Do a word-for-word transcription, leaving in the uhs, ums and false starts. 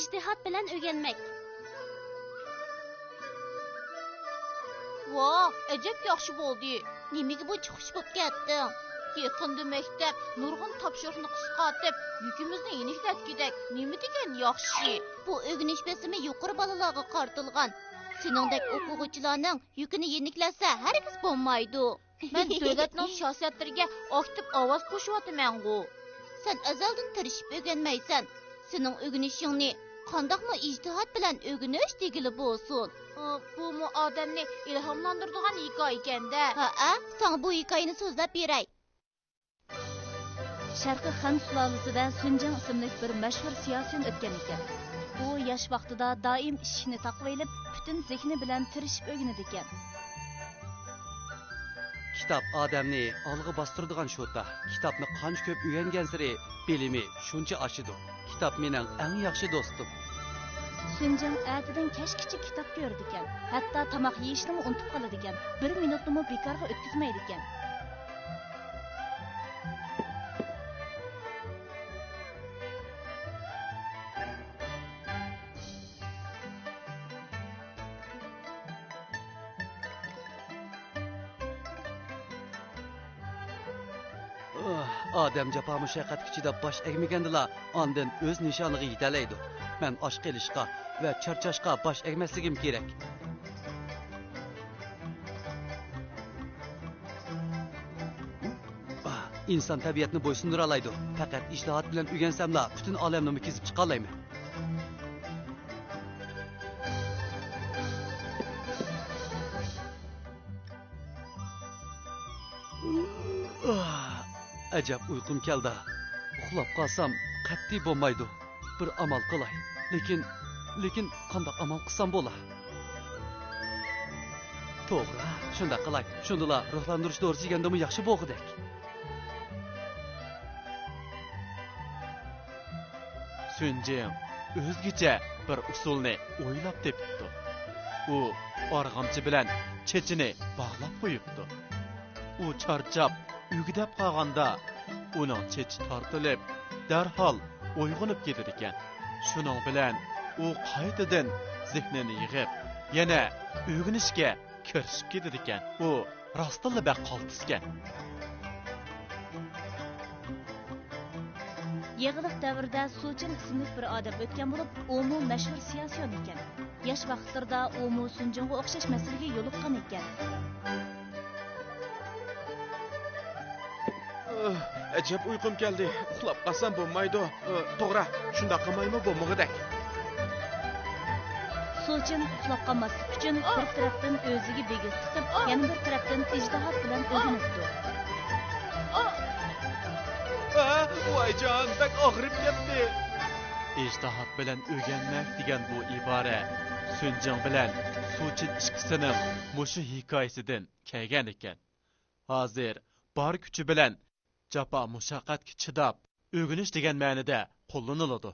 ئىجتىھات بىلەن ئۆگەنمەك. ۋاھ، ئەجەب ياخشى بولدى. نېمىگە بۇنچە خۇش بولۇپ كەتتىڭ؟ يېقىندا مەكتەپ نۇرغۇن تاپشۇرۇقنى قىسقارتىپ، يۈكىمىزنى يېنىكلەتكۈدەك. نېمە دېگەن ياخشى! بۇ ئۆگىنىش بېسىمى يۇقىرى بالىلارغا قارىتىلغان. سېنىڭدەك ئوقۇغۇچىلارنىڭ يۈكىنى يېنىكلەتسە ھەرگىز بولمايدۇ. مەن دۆلەتنىڭ سىياسەتلىرىگە ئاكتىپ ئاۋاز قوشۇۋاتىمەنغۇ. سەن ئەزەلدىن تىرىشىپ ئۆگەنمەيسەن. سېنىڭ ئۆگىنىشىڭنى قانداقمۇ ئىجتىھات بىلەن ئۆگىنىش دېگىلى بولسۇن. ئا، بۇمۇ ئادەمنى ئىلھاملاندۇرىدىغان ھېكايىكەن-دە. ھەئە، ساڭا بۇ ھېكايىنى سۆزلەپ بېرەي. شەرقىي خەن سۇلالىسىدە سۈنجېڭ ئىسىملىك بىر مەشھۇر سىياسىيون ئۆتكەن ئىكەن. ئۇ ياش ۋاقتىدا دائىم ئىشىكنى تاقىۋېلىپ، پۈتۈن زېھنى بىلەن تىرىشىپ ئۆگىنىدىكەن. كىتاب ئادەمنى ئالغا باستۇرىدىغان شوتا. كىتابنى قانچە كۆپ ئۆگەنگەنسېرى بىلىمى شۇنچە ئاشىدۇ. كىتاب مېنىڭ ئەڭ ياخشى دوستۇم. سۈنجېڭ ئەتىدىن كەچكىچە كىتاب كۆرىدىكەن. ھەتتا تاماق يېيىشنىمۇ ئۇنتۇپ قالىدىكەن. بىر مىنۇتنىمۇ بىكارغا ئۆتكۈزمەيدىكەن. ئادەم جاپا-مۇشەققەتكە چىداپ باش ئەگمىگەندىلا، ئاندىن ئۆز نىشانىغا يېتەلەيدۇ. مەن ئاچ قېلىشقا ۋە چارچاشقا باش ئەگمەسلىكىم كېرەك. ئىنسان تەبىئەتنى بويسۇندۇرالايدۇ. پەقەت ئىجتىھات بىلەن ئۆگەنسەملا، پۈتۈن ئالەمنىمۇ كېزىپ چىقالايمەن. ئەجەب ئۇيقۇم كەلدى. ئۇخلاپ قالسام قەتئىي بولمايدۇ. بىر ئامال قىلاي. لېكىن، لېكىن قانداق ئامال قىلسام بولا؟ توغرا، شۇنداق قىلاي. شۇندىلا روھلاندۇرۇش دورىسى يېگەندىمۇ ياخشى بولغۇدەك. سۈنجىڭ ئۆزگىچە بىر ئۇسۇلنى ئويلاپ تېپىپتۇ. ئۇ ئارغامچا بىلەن چېچىنى باغلاپ قويۇپتۇ. ئۇ چارچاپ، ئۆگدەپ قالغاندا، ئۇنىڭ چېچى تارتىلىپ، دەرھال ئويغىنىپ كېتىدىكەن. شۇنىڭ بىلەن ئۇ قايتىدىن زېھنىنى يىغىپ، يەنە ئۆگىنىشكە كىرىشىپ كېتىدىكەن. ئۇ راستتىنلا بەك قالتىسكەن. يېڭىلىق دەۋرىدە سۇچىن ئىسىملىك بىر ئادەم ئۆتكەن بولۇپ، ئۇمۇ مەشھۇر سىياسىيون ئىكەن. ياش ۋاقىتلىرىدا ئۇمۇ سۇنجىڭغا ئوخشاش مەسىلىگە يولۇققان ئىكەن. ئەجەب ئۇيقۇم كەلدى. ئۇخلاپ قالسام بولمايدۇ. توغرا، شۇنداق قىلمايمۇ بولمىغۇدەك. سۇچىن ئۇخلاپ قالماسلىق ئۈچۈن بىر تەرەپتىن ئۆزىگە بىگىز تىقىپ، يەنە بىر تەرەپتىن ئىجتىھات بىلەن ئۆگىنىپتۇ. ۋايجان، بەك ئاغرىپ كەتتى. ئىجتىھات بىلەن ئۆگەنمەك دېگەن بۇ ئىبارە سۈنجىڭ بىلەن سۇچىن ئىككىسىنىڭ مۇشۇ ھېكايىسىدىن كەلگەن ئىكەن. ھازىر بار كۈچى بىلەن جاپا-مۇشەققەتكە چىداپ، ئۆگىنىش دېگەن مەنىدە قوللىنىلىدۇ.